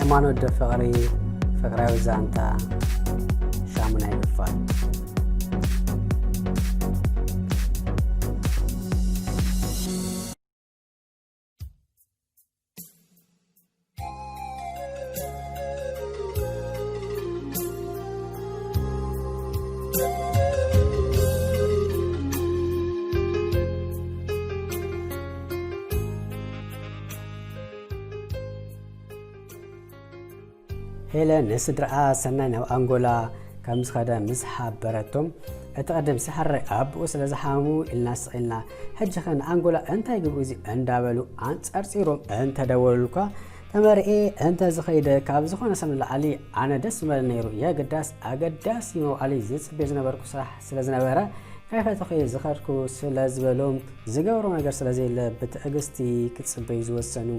ሃይማኖት ዶ ፍቕሪ፣ ፍቕራዊ ዛንታ፣ ሻሙናይ ክፋል። ሄለን ንስድራኣ ሰናይ ናብ ኣንጎላ ከም ዝኸደ ምስ ሓበረቶም፣ እቲ ቀደም ሳሕራይ ኣቦኡ ስለ ዝሓመሙ ኢልና ስቕ ኢልና፣ ሕጂ ኸ ንኣንጎላ እንታይ ግብሩ እዚ እንዳበሉ ኣንጸርጺሮም እንተደወሉልኳ፣ ተመርዒ እንተ ዝኸይደ ካብ ዝኾነ ሰብ ንላዕሊ ኣነ ደስ ምበለ ነይሩ። የግዳስ ኣገዳሲ መውዓሊ ዝጽበዮ ዝነበርኩ ስራሕ ስለ ዝነበረ፣ ከይፈተኹ ዝኸድኩ ስለ ዝበሎም፣ ዝገብሮ ነገር ስለ ዘየለ ብትዕግስቲ ክጽበዩ ዝወሰኑ።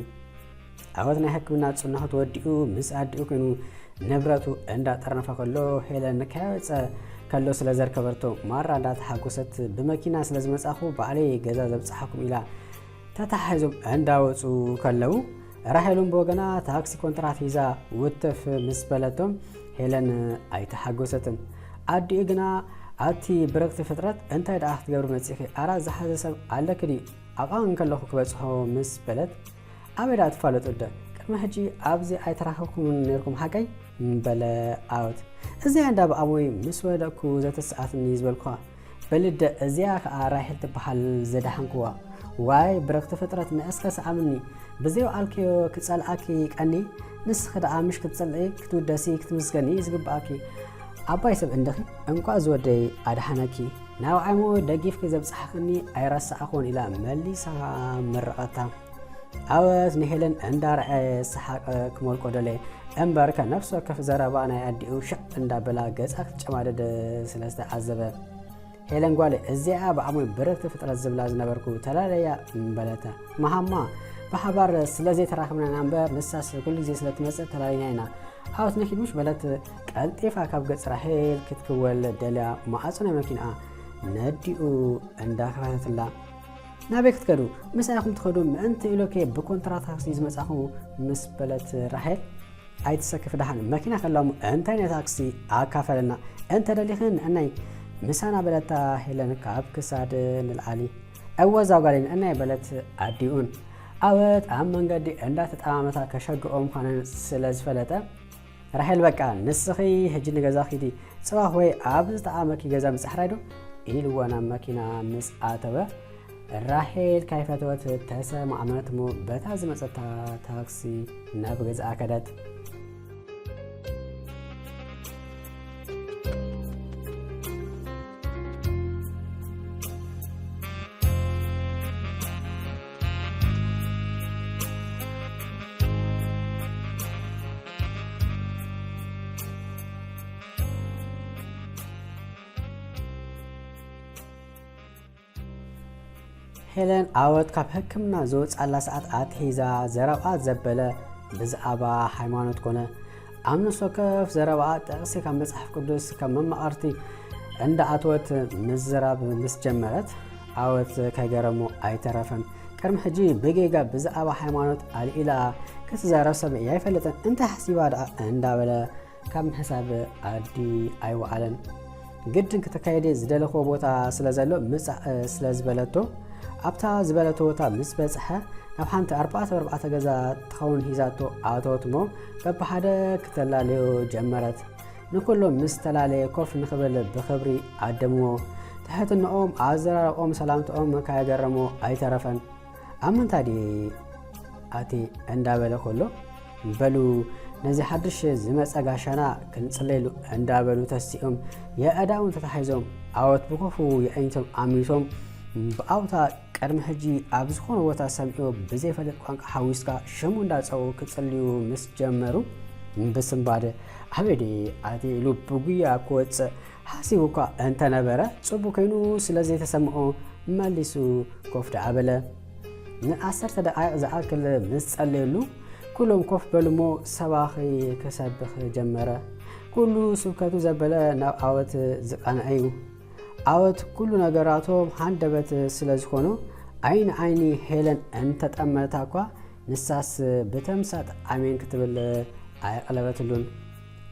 ዓወት ናይ ሕክምና ጽንሖት ወዲኡ ምስ ኣዲኡ ኮይኑ ንብረቱ እንዳጠርነፈ ከሎ፣ ሄለን ከያወፀ ከሎ ስለ ዘርከበርቶ ማራ እንዳተሓጎሰት፣ ብመኪና ስለ ዝመጻኹ ባዕለይ ገዛ ዘብጽሓኩም ኢላ ተተሓሒዞም እንዳወጹ ከለዉ፣ ራሄል እውን ብወገና ታክሲ ኮንትራት ሒዛ ውትፍ ምስ በለቶም፣ ሄለን ኣይተሓጎሰትን። ኣዲኡ ግና፣ ኣቲ ብርቕቲ ፍጥረት፣ እንታይ ደኣ ክትገብሪ መጺኺ? ኣራት ዝሓዘ ሰብ ኣለኪ ድዩ? ኣብኣ እንከለኹ ክበጽሖ ምስ በለት፣ ኣበይ ደኣ ትፋለጡ እደ? ቅድሚ ሕጂ ኣብዚ ኣይተራኸብኩምን ነይርኩም ሓቀይ? በለ ዓወት። እዚኣ እንዳ ብኣሞይ ምስ ወደቅኩ ዘተስኣትኒ ዝበልኩኻ። በልደ እዚኣ ኸኣ ራሄል ትበሃል ዘድሓንክዋ። ዋይ ብርኽቲ ፍጥረት ንእስከ ሰኣምኒ። ብዘይወዓልክዮ ክጸልኣኪ ቀኒ። ንስኺ ደኣ ምሽ ክትጸልኢ፣ ክትውደሲ፣ ክትምስገኒ እዩ ዝግብኣኪ። ዓባይ ሰብ እንዲኺ፣ እንቋዕ ዝወደይ ኣድሓነኪ። ናብዓይሞ ደጊፍኪ ዘብጽሓኽኒ ኣይረሳዕኹን ኢላ መሊሳ መረቐታ። ዓወት ንሄለን እንዳርኣየ ሰሓቐ ክሞልቆ ደለየ። እምበርከ ነፍሲ ወከፍ ዘረባ ናይ ኣዲኡ ሽዕ እንዳበላ ገጻ ክትጨማደድ ስለ ዝተዓዘበ፣ ሄለን ጓለይ እዚኣ ብኣሞይ ብርኽቲ ፍጥረት ዝብላ ዝነበርኩ ተላለያ እምበለታ። መሃማ ብሓባር ስለ ዘይተራኽብና ኢና እምበር ንሳስ ኩሉ ግዜ ስለ ትመጽእ ተላሊና ኢና። ዓወት ንኺድ ምሽ በለት ቀልጢፋ ካብ ገጽ ራሄል ክትክወል ደልያ ማዕጾ ናይ መኪንኣ ነዲኡ እንዳኸፈተትላ። ናበይ ክትከዱ? ምሳይ ኢኹም ትኸዱ፣ ምእንቲ ኢሎኬ ብኮንትራት ታክሲ ዝመጻኹ ምስ በለት ራሄል፣ ኣይትሰክፍ ደሓን፣ መኪና ከላ እሞ እንታይ ናይ ታክሲ ኣካፈለና፣ እንተ ደሊኽን ንዕናይ ምሳና በለታ ሄለን ካብ ክሳድ ንልዓሊ። እወ እዛ ጓለይ ንዕናይ በለት ኣዲኡን። ዓወት ኣብ መንገዲ እንዳተጠማመታ ከሸግኦ ምዃነን ስለ ዝፈለጠ፣ ራሄል በቃ ንስኺ ሕጂ ንገዛ ኪዲ፣ ጽባሕ ወይ ኣብ ዝጠዓመኪ ገዛ ምጽሓራይ ዶ? ኢልዋ ናብ መኪና ምስ ኣተወ፣ ራሄል ካይፈተወት ተሰማዕመት እሞ በታ ዝመጸታ ታክሲ ናብ ገዝኣ ከደት። ሄለን ዓወት ካብ ሕክምና ዝወጻላ ሰዓት ኣትሒዛ ዘረብኣ ዘበለ ብዛዕባ ሃይማኖት ኮነ። ኣብ ነፍሲ ወከፍ ዘረባኣ ጥቕሲ ካብ መጽሓፍ ቅዱስ ካብ መማቕርቲ እንዳኣትወት ምዝራብ ምስ ጀመረት፣ ዓወት ከይገረሞ ኣይተረፈን። ቅድሚ ሕጂ ብጌጋ ብዛዕባ ሃይማኖት ኣልዒላ ክትዛረብ ሰሚዐያ ኣይፈልጥን፣ እንታይ ሓሲባ ደኣ እንዳበለ ካብ ምሕሳብ ኣዲ ኣይወዓለን። ግድን ክተካየደ ዝደለኽዎ ቦታ ስለ ዘሎ ምጻእ ስለ ዝበለቶ፣ ኣብታ ዝበለቶ ቦታ ምስ በጽሐ፣ ናብ ሓንቲ ኣርባዕተ ብኣርባዕተ ገዛ ትኸውን ሒዛቶ ኣተወት እሞ፣ በብሓደ ክተላለዮ ጀመረት። ንኩሎም ምስ ተላለየ ኮፍ ንኽብል ብኽብሪ ዓደምዎ። ትሕትንኦም፣ ኣዘራርብኦም፣ ሰላምትኦም ከየገረሞ ኣይተረፈን። ኣብ ምንታይ ድየ ኣትየ እንዳበለ ከሎ፣ በሉ ነዚ ሓድሽ ዝመጸ ጋሻና ክንጽለየሉ እንዳበሉ ተሲኦም የኣእዳዎም ተታሒዞም ዓወት ብኸፉ የዒንቶም ኣሚሶም ብኣውታ ቅድሚ ሕጂ ኣብ ዝኾነ ቦታ ሰሚዕዎ ብዘይፈልጥ ቋንቋ ሓዊስካ ሽሙ እንዳጸውዑ ክጽልዩ ምስ ጀመሩ ብስንባደ ኣበይ ድየ ኣትየ ኢሉ ብጉያ ክወጽእ ሓሲቡ እኳ እንተነበረ፣ ጽቡቕ ኮይኑ ስለ ዘይተሰምዖ መሊሱ ኮፍ ደኣ በለ። ንዓሰርተ ደቓይቕ ዝኣክል ምስ ጸለየሉ፣ ኩሎም ኮፍ በሉ እሞ ሰባኺ ክሰብኽ ጀመረ። ኩሉ ስብከቱ ዘበለ ናብ ዓወት ዝቐንዐ እዩ። ዓወት ኩሉ ነገራቶም ሃንደበት ስለ ዝኾኑ፣ ዓይኒ ዓይኒ ሄለን እንተጠመታ እኳ፣ ንሳስ ብተምሳጥ ኣሜን ክትብል ኣየቕለበትሉን።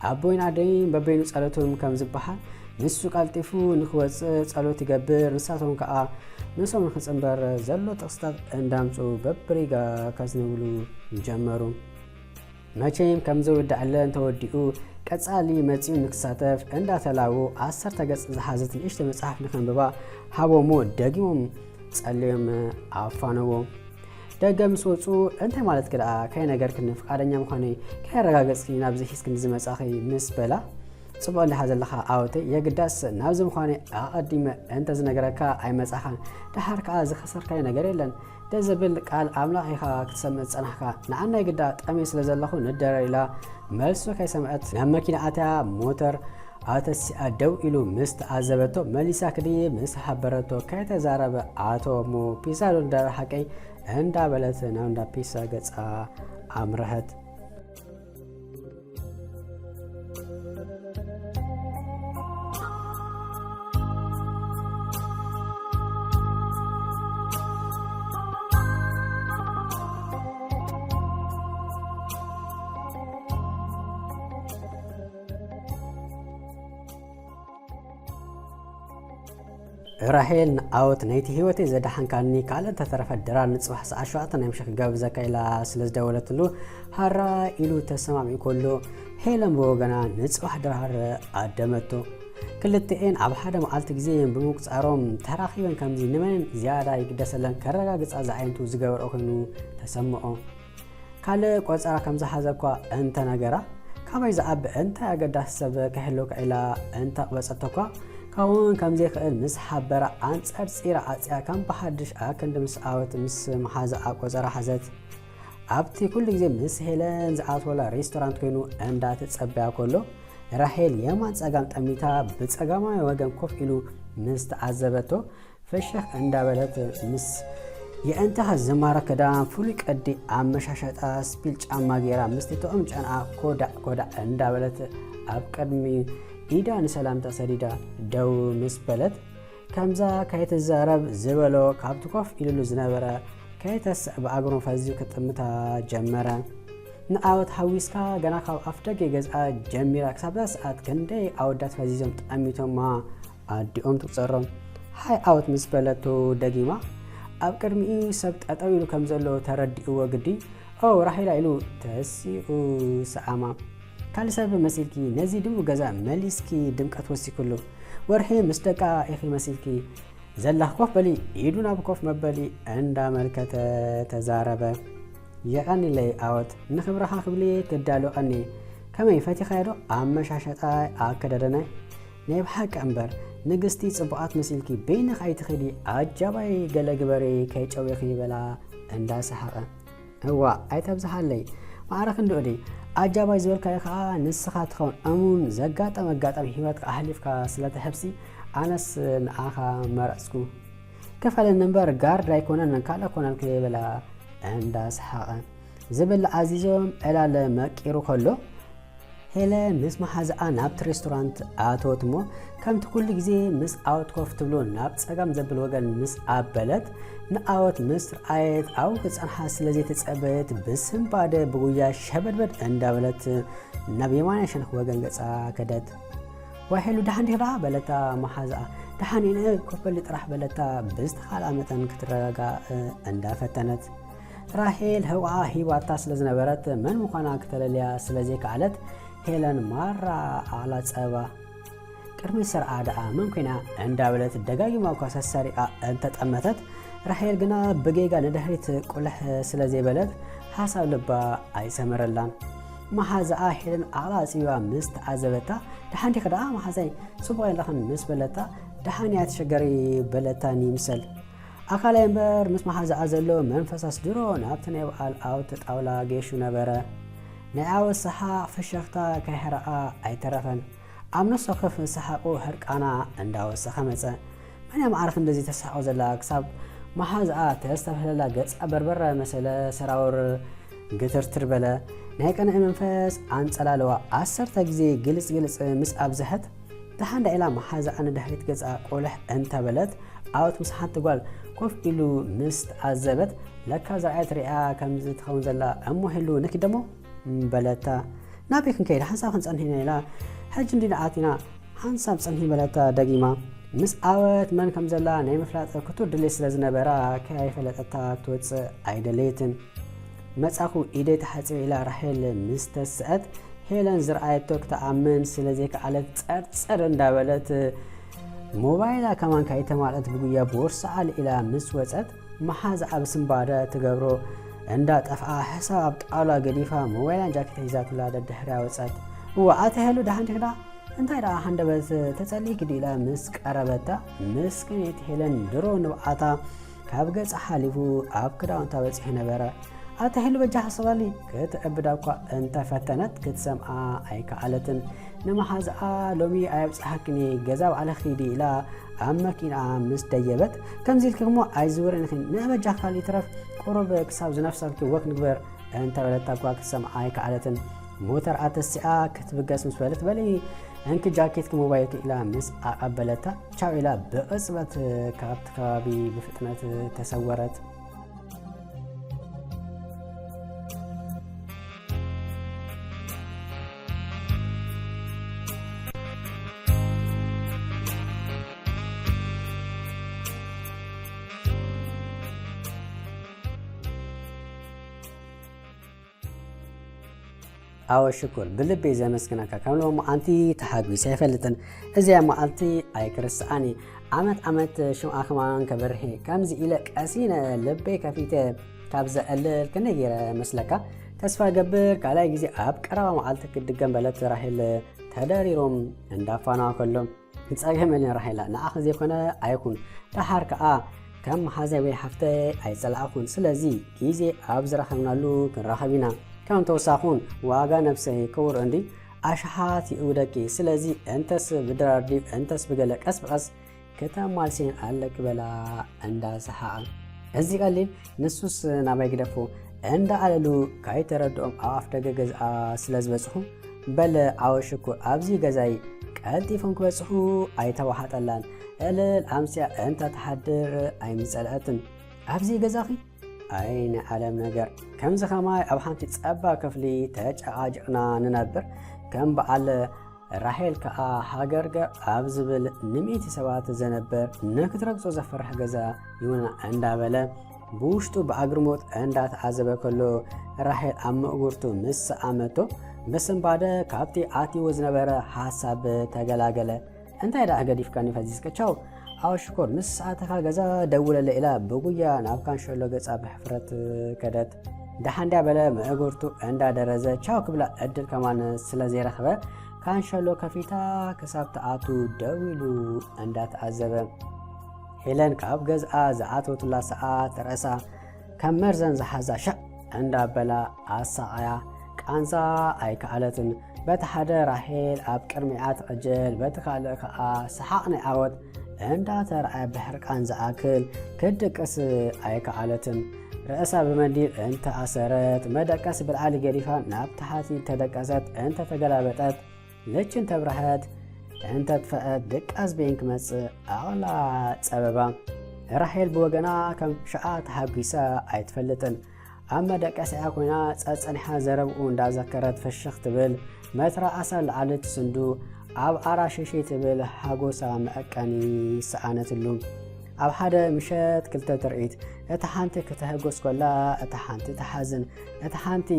ኣቦይን ኣደይን በበይኑ ጸሎቶም ከም ዝበሃል፣ ንሱ ቀልጢፉ ንኽወጽእ ጸሎት ይገብር፣ ንሳቶም ከኣ ንሶም ንኽጽንበር ዘሎ ጥቕስታት እንዳምጹ በብሪጋ ከዝንብሉ ጀመሩ። መቸም ከም ዝውዳዕለን ተወዲኡ ቀጻሊ መጺኡ ንክሳተፍ እንዳተላቡ ዓሰርተ ገጽ ዝሓዘት ንእሽቶ መጽሓፍ ንኸንብባ ሃቦሞ፣ ደጊሞም ጸልዮም ኣፋነዎ። ደገ ምስ ወጹ፣ "እንታይ ማለትኪ ደኣ? ከይነገርክኒ ፍቓደኛ ምዃነይ ከየረጋገጽኪ ናብዚ ሒዝክኒ ዝመጻኺ?" ምስ በላ፣ "ጽቡቕ እንዲኻ ዘለኻ ኣወተይ፣ የግዳስ ናብዚ ምዃነይ ኣቐዲመ እንተ ዝነግረካ ኣይመጻኻን። ደሓር ከኣ ዝኸሰርካዮ ነገር የለን። ደስ ዘብል ቃል ኣምላኽ ኢኻ ክትሰምዕ ዝጸናሕካ። ንዓናይ ግዳ ጠምየ ስለ ዘለኹ ንደረር" ኢላ መልሱ ከይሰምዐት ናብ መኪና ኣትያ ሞተር ኣተሲኣ ደው ኢሉ ምስ ተዓዘበቶ፣ መሊሳ ክድይብ ምስ ሓበረቶ፣ ከይተዛረበ ኣቶ ሞ፣ "ፒዛ ዶ ንደርር ሓቀይ?" እንዳበለት ናብ እንዳ ፒዛ ገጻ ኣምረሀት። ራሄል፣ ንዓወት ናይቲ ህይወተይ ዘድሓንካኒ፣ ካልእ እንተተረፈ ድራር ንጽባሕ ሰዓት ሸውዓተ ናይ ምሸት ክጋብዘካ ኢላ ስለ ዝደወለትሉ፣ ሃራ ኢሉ ተሰማሚዑ ከሎ፣ ሄለን ብወገና ንጽባሕ ድራር ኣደመቶ። ክልቲኤን ኣብ ሓደ መዓልቲ ግዜ ብምቁጻሮም፣ ተራኺበን ከምዚ ንመን ዝያዳ ይግደሰለን ከረጋግጻ ዝዓይነቱ ዝገበርኦ ኮይኑ ተሰምዖ። ካልእ ቆጸራ ከም ዝሓዘ እኳ እንተነገራ፣ ካበይ ዝዓቢ እንታይ ኣገዳሲ ሰብ ክህልወካ ኢላ እንተቕበጸቶ እኳ፣ ክኸውን ከም ዘይክእል ምስ ሓበራ፣ ኣንጸርጺራ ዓጽያ ከም ብሓድሽ ኣክንዲ ምስ ዓወት ምስ መሓዛኣ ቆጸራ ሓዘት። ኣብቲ ኩሉ ግዜ ምስ ሄለን ዝኣትወላ ሬስቶራንት ኮይኑ እንዳተጸበያ ከሎ፣ ራሄል የማን ጸጋም ጠሚታ ብጸጋማይ ወገን ኮፍ ኢሉ ምስ ተዓዘበቶ፣ ፍሽኽ እንዳበለት ምስ የእንታኻ ዝማረ ክዳን፣ ፍሉይ ቅዲ ኣመሻሸጣ፣ ስፒል ጫማ ገይራ፣ ምስቲ ጥዑም ጨንኣ ኮዳዕ ኮዳዕ እንዳበለት ኣብ ቅድሚ ኢዳ ንሰላምታ ሰዲዳ ደው ምስ በለት፣ ከምዛ ከይትዛረብ ዝበሎ ካብቲ ኮፍ ኢሉሉ ዝነበረ ከይተስእ ብኣግሮም ፈዚዙ ክጥምታ ጀመረ። ንዓወት ሓዊስካ ገና ካብ ኣፍደገ ገዝኣ ጀሚራ ክሳብ እዛ ሰዓት ክንደይ ኣወዳት ፈዚዞም ጠሚቶማ ኣዲኦም ትቁጸሮም። "ሃይ ዓወት" ምስ በለቶ ደጊማ፣ ኣብ ቅድሚኡ ሰብ ጠጠው ኢሉ ከም ዘሎ ተረዲእዎ ግዲ፣ "ኦ፣ ራሄላ" ኢሉ ተሲኡ ሰኣማ። "ካልእ ሰብ መሲልኪ፣ ነዚ ድሙቕ ገዛ መሊስኪ ድምቀት ወሲክሉ። ወርሒ ምስ ደቃ ኢኺ መሲልኪ ዘለኺ። ኮፍ በሊ" ኢዱ ናብ ኮፍ መበሊ እንዳመልከተ ተዛረበ። "የቐንለይ ዓወት፣ ንኽብርኻ ክብሊ ክዳሎ ቀኒ። ከመይ ፈቲኻዮ ዶ ኣመሻሸጣይ ኣከዳድናይ? ናይ ብሓቂ እምበር ንግስቲ ጽቡቓት መሲልኪ፣ በይንኺ ኣይትኺዲ፣ ኣጃባይ ገለ ግበሪ ከይጨውኺ" በላ እንዳሰሓቐ። "እዋ፣ ኣይተብዝሓለይ፣ ማዕረ ክንድኡ ድዩ? ኣጃባይ ዝበልካዮ ከኣ ንስኻ ትኸውን። እሙን ዘጋጠም ኣጋጣሚ ህይወትካ ኣሕሊፍካ ስለ ትሕብሲ፣ ኣነስ ንዓኻ መረጽኩ። ክፈለኒ እምበር ጋርድ ኣይኮነን፣ ካልእ ኮነልካ" ይበላ እንዳሰሓቐ። ዝብላዕ ኣዚዞም ዕላል መቂሩ ከሎ፣ ሄለን ምስ መሓዛኣ ናብቲ ሬስቶራንት ኣተወት እሞ፣ ከምቲ ኩሉ ግዜ ምስ ዓወት ኮፍ ትብሎ ናብ ጸጋም ዘብል ወገን ምስ ኣበለት፣ ንዓወት ምስ ረኣየት ኣብኡ ክጸንሓ ስለ ዘይተጸበየት፣ ብስንባደ ብጉያ ሸበድበድ እንዳበለት ናብ የማናይ ሸነኽ ወገን ገጻ ከደት። "ዋይ ሄሉ፣ ደሓን ዲኺ ደኣ?" በለታ መሓዛኣ። "ደሓን እየ፣ ኮፍ በሊ ጥራሕ" በለታ ብዝተኻእላ መጠን ክትረጋጋእ እንዳፈተነት። ራሄል ህውኣ ሂባታ ስለ ዝነበረት፣ መን ምዃና ክተለልያ ስለ ዘይከኣለት፣ ሄለን ማራ ኣቕላ ጸባ። "ቅድሚ ስርዓ ደኣ መን ኮይና?" እንዳበለት ደጋጊማ እኳ ሰሰሪኣ እንተጠመተት፣ ራሄል ግና ብጌጋ ንድሕሪት ቁልሕ ስለ ዘይበለት፣ ሓሳብ ልባ ኣይሰመረላን። መሓዛኣ ሄለን ኣቕላ ኣጽቢባ ምስ ተዓዘበታ፣ "ደሓን ዲኺ ደኣ መሓዛይ? ጽቡቕ የለኽን" ምስ በለታ፣ "ደሓን እያ፣ ትሸገሪ" በለታኒ ይምሰል። ኣካላይ እምበር ምስ መሓዛኣ ዘሎ መንፈሳስ ድሮ ናብቲ ናይ በዓል ዓወት ጣውላ ጌሹ ነበረ። ናይ ዓወት ሰሓቕ ፍሸኽታ ከይሕረቓ ኣይተረፈን። ኣብ ነፍሲ ወከፍ ሰሓቑ ህርቃና እንዳወሰኸ መጸ። መን እያ ማዕረ ክንድዚ ተስሕቖ ዘላ? ክሳብ መሓዛኣ ተስተብህለላ ገጻ በርበረ መሰለ፣ ሰራውር ግትርትር በለ። ናይ ቅንኢ መንፈስ ኣንጸላለዋ። ዓሰርተ ግዜ ግልጽ ግልጽ ምስ ኣብዝሐት፣ ደሓን ዳ ኢላ መሓዛኣ ንድሕሪት ገጻ ቁልሕ እንተበለት፣ ዓወት ምስ ሓንቲ ጓል ኮፍ ኢሉ ምስ ተዓዘበት፣ ለካ ዝረኣየት ሪኣ ከምዚ ትኸውን ዘላ እሞ ሄሉ ንኪድ ደሞ በለታ። ናበይ ክንከይድ? ሓንሳብ ክንጸንሕ ኢና ኢላ፣ ሕጂ እንዲና ኣቲና፣ ሓንሳብ ጽንሒ በለታ ደጊማ። ምስ ኣወት መን ከም ዘላ ናይ ምፍላጥ ክቱር ድሌት ስለ ዝነበራ፣ ከይፈለጠታ ክትወጽእ ኣይደለየትን። መጻኹ ኢደይ ተሓጺበ ኢላ ራሄል ምስ ተስአት፣ ሄለን ዝረኣየቶ ክትኣምን ስለ ዘይከኣለት ጸርጸር እንዳበለት፣ ሞባይላ ከማን ከይተማልአት ብጉያ ቦርሳኣ ልኢላ ምስ ወጸት፣ መሓዛኣ ብስንባደ ትገብሮ እንዳጠፍኣ፣ ሕሳብ ኣብ ጣውላ ገዲፋ፣ ሞባይላን ጃኬት ሒዛትላ ደድሕርያ ወጸት። እዋ፣ ኣቲ ሄሉ፣ ደሓን ዲኺ ደኣ? እንታይ ደኣ ሃንደበት ተጸሊእኪ ድዩ? ኢላ ምስ ቀረበታ፣ ምስክኔት ሄለን ድሮ ንብዓታ ካብ ገጻ ሓሊፉ ኣብ ክዳውንታ በጺሑ ነበረ። ኣቲ ሄሉ፣ በጃ ሓስባሊ። ክትዕብዳ እኳ እንተፈተነት፣ ክትሰምዓ ኣይከኣለትን። ንመሓዛኣ፣ ሎሚ ኣየብጽሓክን እየ፣ ገዛ ባዕልኺ ኪዲ ኢላ ኣብ መኪናኣ ምስ ደየበት፣ ከምዚ ኢልኪ እሞ ኣይዝውርን ኢኺ፣ ንበጃ ካልእ ይትረፍ፣ ቁሩብ ክሳብ ዝነፍሰልኪ ወክ ንግበር እንተበለታ እኳ ክትሰምዓ ኣይከኣለትን። ሞተር ኣተሲኣ ክትብገስ ምስ በለት፣ በሊ እንኪ ጃኬትኪ ሞባይልኪ ኢላ ምስ ኣቐበለታ፣ ቻው ኢላ ብቕጽበት ካብቲ ከባቢ ብፍጥነት ተሰወረት። ኣወ ሽኩር፣ ብልቢ ዘመስግነካ። ከም ሎማዓንቲ ተሓጒሰ ኣይፈልጥን። እዚኣ መዓልቲ ኣይክርስዓን እየ። ዓመት ዓመት ሽምዓ ከማን ከበርህ እየ። ከምዚ ኢለ ቀሲነ ልበይ ከፊተ ካብ ዘዕልል ክንደይ ገይረ መስለካ? ተስፋ ገብር ካልኣይ ግዜ ኣብ ቀረባ መዓልቲ ክድገም፣ በለት ራሄል ተደሪሮም እንዳፋነዋ ከሎ። ጸገመልን ራሄላ፣ ንዓኺ ዘይኮነ ኣይኹን። ደሓር ከኣ ከም መሓዛይ ወይ ሓፍተይ ኣይጸላእኹን። ስለዚ ግዜ ኣብ ዝረኸብናሉ ክንራኸብ ኢና። ከም ተወሳኹን ዋጋ ነብሰይ ክቡር እንዲ ኣሽሓት ይእውደኪ። ስለዚ እንተስ ብድራር ድዩ እንተስ ብገለ ቀስ ብቐስ ከተማልሴን ኣለኪ በላ እንዳ ሰሓቐ። እዚ ቀሊል ንሱስ ናባይ ግደፎ እንዳ ኣለሉ ካይተረድኦም ኣብ ኣፍ ደገ ገዝኣ ስለ ዝበጽሑ፣ በለ ኣወ ሽኩር ኣብዚ ገዛይ ቀልጢፎም ክበጽሑ ኣይተዋሓጠላን። ዕልል ኣምስያ እንተ ትሓድር ኣይምጸልአትን። ኣብዚ ገዛኺ ኣይ ናይ ዓለም ነገር። ከምዚ ከማይ ኣብ ሓንቲ ጸባብ ክፍሊ ተጨቓጭቕና ንነብር። ከም በዓል ራሄል ከኣ ሃገርገር ኣብ ዝብል ንሚእቲ ሰባት ዘነብር ንክትረግጾ ዘፍርሕ ገዛ ይኹና እንዳበለ ብውሽጡ ብኣግርሞት እንዳተዓዘበ ከሎ ራሄል ኣብ ምእጉርቱ ምስ ሰኣመቶ ብስንባደ ካብቲ ኣትይዎ ዝነበረ ሓሳብ ተገላገለ። እንታይ ደኣ ገዲፍካኒ ፈዚዝካ? ቻው። ኣወ ሽኮር፣ ምስ ሰኣተኻ ገዛ ደውለለይ ኢላ ብጉያ ናብ ካንሸሎ ገጻ ብሕፍረት ከደት። ደሓን ድያ በለ ምእጉርቱ እንዳደረዘ ቻው ክብላ ዕድል ከማን ስለ ዘይረኸበ ካንሸሎ ከፊታ ክሳብ ትኣቱ ደው ኢሉ እንዳተዓዘበ። ሄለን ካብ ገዝኣ ዝኣተወትላ ሰዓት ርእሳ ከም መርዘን ዝሓዛ ሻዕ እንዳበላ ኣሳቕያ ቃንዛ ኣይከኣለትን። በቲ ሓደ ራሄል ኣብ ቅድሚኣ ትዕጀል፣ በቲ ካልእ ከኣ ሰሓቕ ናይ ዓወት እንዳተራእየ ብሕርቃን ዝኣክል ክትድቅስ ኣይከኣለትን። ርእሳ ብመንዲል እንተኣሰረት፣ መደቀሲ ብልዓሊ ገዲፋ ናብ ታሕቲ እንተደቀሰት፣ እንተተገላበጠት፣ ልችን ተብረሀት እንተጥፈአት ድቃስ በይን ክመጽእ ኣቕላ ጸበባ። ራሄል ብወገና ከም ሽዓ ተሓጒሳ ኣይትፈልጥን። ኣብ መደቀሲኣ ኮይና ጸጸኒሓ ዘረብኡ እንዳዘከረት ፍሽኽ ትብል፣ መትራ ኣሳ ንላዕሊ ትስንዱ፣ ኣብ ኣራሽሽ ትብል ሓጎሳ መዐቀኒ ሰኣነትሉ። ኣብ ሓደ ምሸት ክልተ ትርኢት፣ እታ ሓንቲ ክትሕጎስ ከላ፣ እታ ሓንቲ ትሓዝን፣ እታ ሓንቲ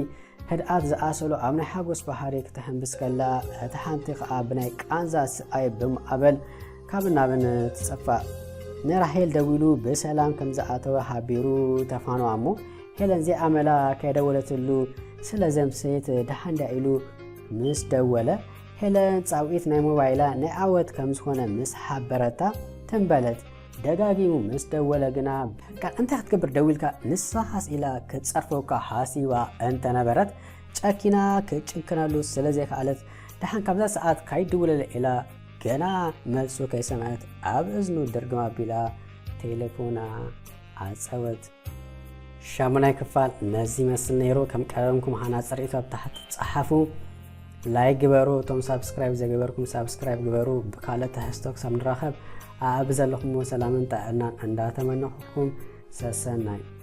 ህድኣት ዝኣሰሎ ኣብ ናይ ሓጎስ ባሕሪ ክትሕምብስ ከላ፣ እታ ሓንቲ ከኣ ብናይ ቃንዛ ስቓይ ብማዕበል ካብን ናብን ትጸፋእ። ንራሄል ደዊሉ ብሰላም ከም ዝኣተወ ሓቢሩ ተፋነዋ እሞ፣ ሄለን ዘይኣመላ ከይደወለትሉ ስለ ዘምሰየት ደሓን ድያ ኢሉ ምስ ደወለ፣ ሄለን ጻውዒት ናይ ሞባይላ ናይ ዓወት ከም ዝኾነ ምስ ሓበረታ ትንበለት። ደጋጊሙ ምስ ደወለ ግና፣ በቃ እንታይ ክትገብር ደዊልካ? ንስኻስ ኢላ ክትጸርፈካ ሓሲባ እንተነበረት፣ ጨኪና ክትጭክነሉ ስለ ዘይከኣለት፣ ደሓን ካብዛ ሰዓት ካይድውለለ ኢላ ገና መልሱ ከይሰምዐት ኣብ እዝኑ ድርግም ኣቢላ ቴሌፎና ዓጸወት። ሻሙናይ ክፋል ነዚ ይመስል ነይሩ። ከም ቀደምኩም ሃናጺ ርእይቶ ኣብ ታሕቲ ጸሓፉ። ላይክ ግበሩ። እቶም ሳብስክራይብ ዘይገበርኩም ሳብስክራይብ ግበሩ። ብካልእ ትሕዝቶ ክሳብ ንራኸብ ኣብ ዘለኹምዎ ሰላምን ጥዕናን እንዳተመነኹልኩም ሰሰናዩ።